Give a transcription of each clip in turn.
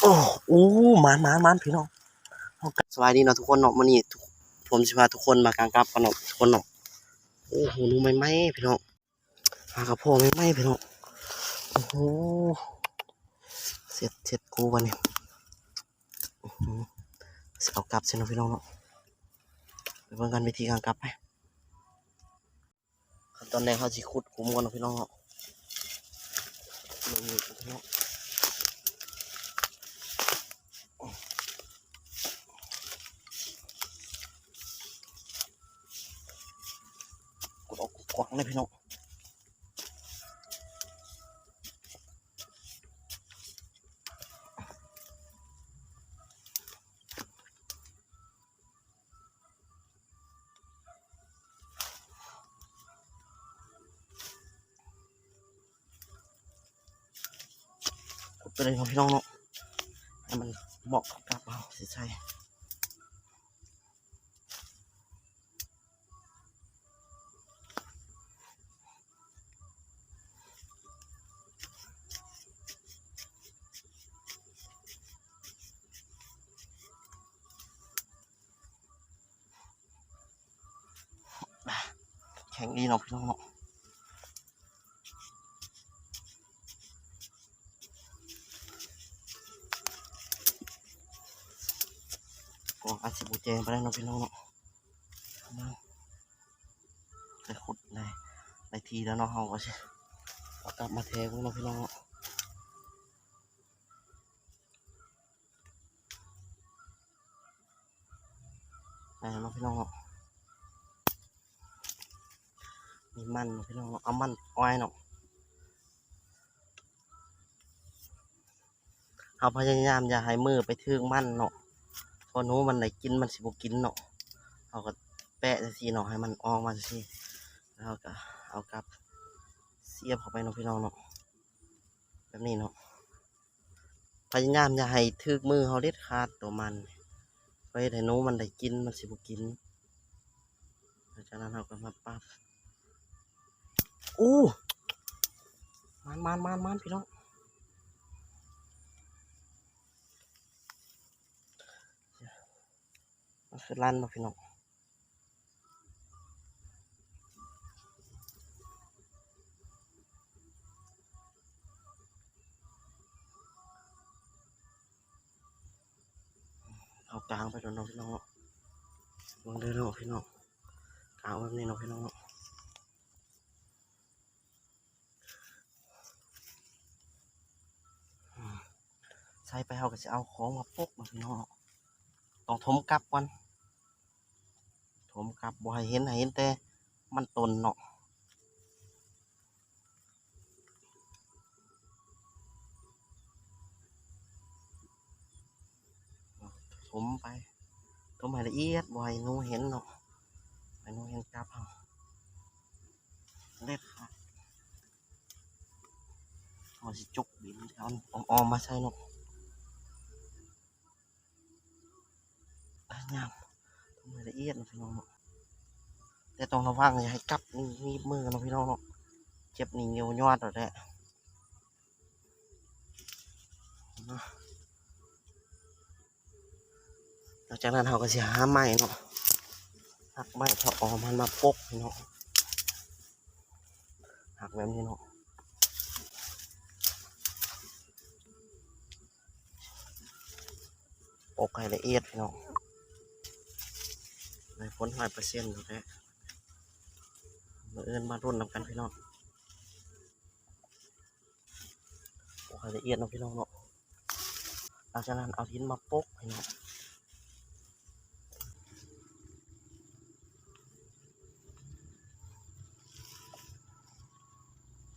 ໂອ້ ໂອ້ ໝານ ໝານ ໝານ ພີ່ນ້ອງ. ເຮົາກະ ສະບາຍດີເນາະທຸກຄົນເນາະ, ມື້ນີ້ທຸກ ຜົມຊິພາທຸກຄົນມາກາງກັບກັນເນາະທຸກຄົນເນາະ. ໂອ້ ຫູໜູໃໝ່ໆ ພີ່ນ້ອງ, ຫາກະພໍໃໝ່ໆ ພີ່ນ້ອງ. ໂອ້ໂຫ ເສັດ ເສັດກູບັດນີ້. ອື ຊິເອົາກັບຊິເນາະ ພີ່ນ້ອງເນາະ, ໄປເບິ່ງກັນວິທີກາງກັບໄປ. ຂັ້ນຕອນແລກເຮົາຊິຂຸດຂຸມກ່ອນເນາະ ພີ່ນ້ອງເນາະ. ເບິ່ງນີ້ພີ່ນ້ອງ, ຂຸດອອກກວ້າງເລີຍພີ່ນ້ອງ. ຂຸດໄປເລີຍເນາະ ພີ່ນ້ອງເນາະ, ໃຫ້ມັນເໝາະກັບເຮົາຊິໃສ່. ແຂງອີ່ເນາະ ພີ່ນ້ອງເນາະ. ກໍອາດຊິບໍ່ແຈ້ງປານໃດເນາະ ພີ່ນ້ອງເນາະ. ໄດ້ຂຸດໄດ້ ໄດ້ທີ່ແລ້ວເນາະ, ເຮົາກໍຊິເອົາກັບມາແທເບິ່ງເນາະ ພີ່ນ້ອງເນາະ. ໄດ້ແລ້ວເນາະ ພີ່ນ້ອງເນາະ, ມີມັນເນາະ ພີ່ນ້ອງເນາະ, ເອົາມັນອ້ອຍເນາະ. ເຮົາພະຍາຍາມຢ່າໃຫ້ມືໄປຖືກມັນເນາະ, ເພາະໜູມັນໄດ້ກິນມັນຊິບໍ່ກິນເນາະ. ເຮົາກໍແປະຈັ່ງຊີ້ເນາະ ໃຫ້ມັນອອກມາຈັ່ງຊີ້, ແລ້ວເຮົາກໍເອົາກັບສຽບເຂົ້າໄປເນາະ ພີ່ນ້ອງເນາະ, ແບບນີ້ເນາະ. ພະຍາຍາມຢ່າໃຫ້ຖືກມືເຮົາເດັດຂາດ ໂຕມັນ ເພາະເຮັດໃຫ້ໜູມັນໄດ້ກິນ ມັນຊິບໍ່ກິນ. ຫຼັງຈາກນັ້ນເຮົາກໍມາປັບ. ໂອ້ ມານໆໆໆ ພີ່ນ້ອງ, ມັນຄືລັນບໍ່ ພີ່ນ້ອງ? ເອົາກາງໄປໂດນເນາະ ພີ່ນ້ອງເນາະ, ເບິ່ງເດີເນາະ ພີ່ນ້ອງ, ກາງແບບນີ້ເນາະ ພີ່ນ້ອງເນາະ. ອືມ ໃສ່ໄປເຮົາກໍຊິເອົາຂອງມາປົກເນາະ ພີ່ນ້ອງເນາະ, ຕ້ອງຖົມກັບກ່ອນ, ຖົມກັບ ບໍ່ໃຫ້ເຫັນ ໃຫ້ເຫັນແຕ່ມັນຕົນເນາະ. ຖົມໄປ ຖົມໃຫ້ລະອຽດ ບໍ່ໃຫ້ໜູເຫັນເນາະ, ໃຫ້ໜູເຫັນກັບເຮົາເດັດຂາດ. ເຮົາຊິຈົກດິນເອົາອ້ອມໆມາໃສ່ເນາະ. ຍາມ ຕ້ອງໃຫ້ລະອຽດເນາະ ພີ່ນ້ອງເນາະ, ແຕ່ຕ້ອງລະວັງຢ່າໃຫ້ກັບໜີບມືເນາະ ພີ່ນ້ອງເນາະ, ເຈັບໜີບຍອດໂລດແຫຼະ. ຫຼັງຈາກນັ້ນເຮົາກໍຊິຫາໄມ້ເນາະ, ຫັກໄມ້ເທາະອອມຫັ້ນມາປົກເນາະ, ຫັກແບບນີ້ເນາະ. ປົກໃຫ້ລະອຽດພີ່ນ້ອງ, ໄດ້ຜົນຮ້ອຍເປີເຊັນແທ້. ມື້ອື່ນມາລຸ້ນນຳກັນພີ່ນ້ອງ, ປົກໃຫ້ລະອຽດເນາະ ພີ່ນ້ອງເນາະ. ຫຼັງຈາກນັ້ນເອົາດິນມາປົກພີ່ນ້ອງ.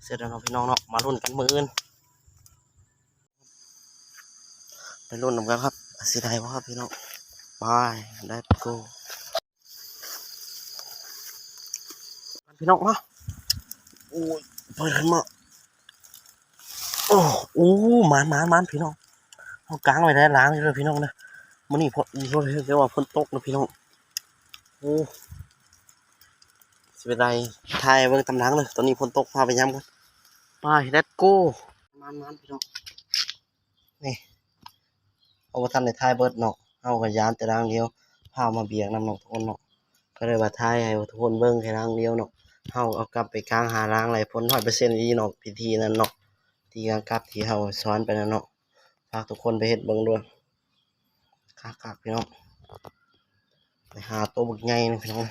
ເສັດແລ້ວເນາະ ພີ່ນ້ອງເນາະ, ມາລຸ້ນກັນມື້ອື່ນ. ໄປລຸ້ນນຳກັນຄັບ ຊິໄດ້ບໍ່ຄັບພີ່ນ້ອງ. ໄປ let's go ພີ່ນ້ອງເນາະ. ໂອ້ຍ ເປີດຂຶ້ນມາ. ໂອ້ ໂອ້ ໝານໆໆ ພີ່ນ້ອງ, ເຮົາກາງໄວ້ໄດ້ຫຼາຍຢູ່ເດີພີ່ນ້ອງເດີ. ມື້ນີ້ເພາະ ເພາະ ເພາະວ່າຝົນຕົກເນາະພີ່ນ້ອງ. ໂອ້ ຊິໄປໄດ້ຖ່າຍເບິ່ງຕາມຫຼັງເດີ, ຕອນນີ້ຝົນຕົກ ພາໄປຍາມກ່ອນ. ໄປ let's go ໝານໆ ພີ່ນ້ອງ. ນີ້ ບໍ່ທັນໄດ້ຖ່າຍເບິດເນາະ ເຮົາກໍຢ້ານແຕ່ດາງດຽວ ພາມາບຽກນຳເນາະທຸກຄົນເນາະ ກໍເລີຍວ່າຖ່າຍໃຫ້ທຸກຄົນເບິ່ງແຄ່ດາງດຽວເນາະ ເຮົາເອົາກັບໄປກາງຫາດາງໄຫຼ ຜົນຮ້ອຍເປີເຊັນອີ່ຫຼີເນາະ ວິທີນັ້ນເນາະ ທີ່ກາງກັບທີ່ເຮົາສອນໄປນັ້ນເນາະ ຝາກທຸກຄົນໄປເຮັດເບິ່ງດ້ວຍ ຄັກໆ ພີ່ນ້ອງ ໄປຫາໂຕບັກໃຫຍ່ໜຶ່ງພີ່ນ້ອງ